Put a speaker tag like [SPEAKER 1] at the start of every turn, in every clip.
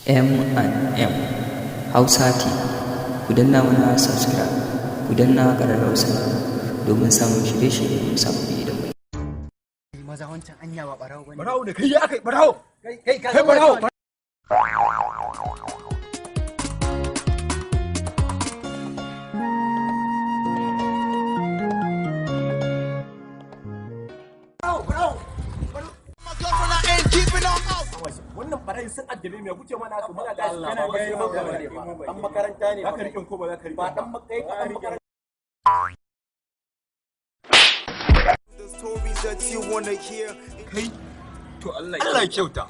[SPEAKER 1] M&M Hausa TV. Ku danna mana subscribe, ku danna ƙararrawar sanarwa domin samun shirye-shirye sababbi idan mun
[SPEAKER 2] Maza, wancan anya ba barawo bane.
[SPEAKER 3] Barawo ne kai, ya kai barawo.
[SPEAKER 2] Kai, kai, ka
[SPEAKER 3] kai barawo. Wannan barayi sun addabe mu, ya kuce mana haka muna tashi
[SPEAKER 2] Allah
[SPEAKER 3] kana
[SPEAKER 2] ba
[SPEAKER 3] ga
[SPEAKER 2] girman ka bane ba, dan makaranta ne.
[SPEAKER 3] Za ka riƙe ko ba za ka riƙe
[SPEAKER 2] ba? Dan kai ka dan makaranta.
[SPEAKER 4] The stories that you wanna hear.
[SPEAKER 3] Kai to, Allah Allah ya kyauta.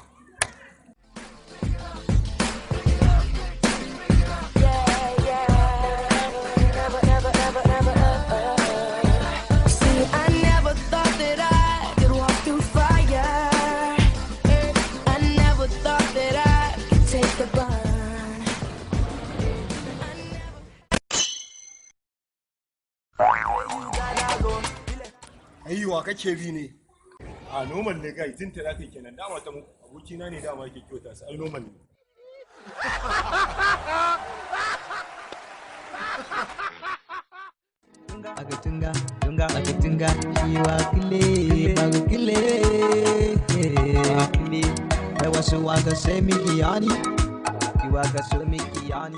[SPEAKER 5] See, I never thought that I could walk through fire. I never thought that I could take the burn.
[SPEAKER 3] Aiwa, kake bi ne a normal ne kai tun ta zaka kenan, dama ta abokina ne, dama yake kyauta su, ai normal ne.
[SPEAKER 6] Agatunga, tunga, agatunga, shiwa kile, bagu kile, kile. Wasu waka sai miki yani, ki waka so miki yani.